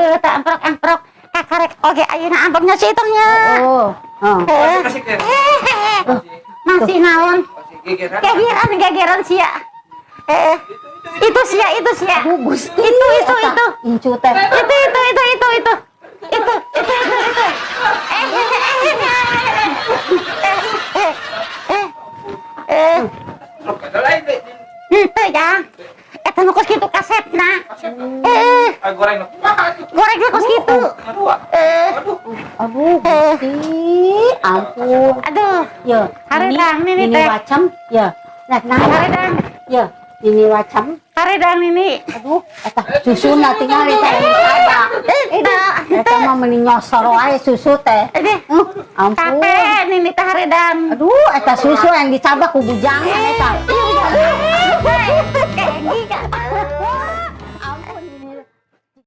Beut amprok-amprok. Kakarek oge ayeuna amproknya si Itongnya. Oh. Oh. Eh, Kasih ke. Masih naon? Masih gegeran. Gegeran, gegeran sia. Eh, itu sia, itu sia. Aduh, Gusti. Itu, Eta, itu. Incu teh. Itu, itu, itu, itu. Itu, itu, itu, itu. Eh, eh, eh, eh, eh, eh, Truk ada lain deh. Henteu, Jang. Eta nu kos kitu kasepna. Kasep. Eh, Ah, goreng nu kumaha tuh? Gorengnya kos kitu. Aduh. Eh, Aduh. Aduh, Gusti. Ampun. Aduh. Ya, Hareudang nini ini teh. Wacem, ya. Nah, nah, Hareudang. Ya, ini wacem. Hareudang nini. Aduh, eta susuna tinggal teh sabak. Eta, Eta mah meni nyosor wae susu teh. Ini Ampun. Capek nini teh hareudang. Aduh, eta susu yang dicabak ku bujangan eta. Iya.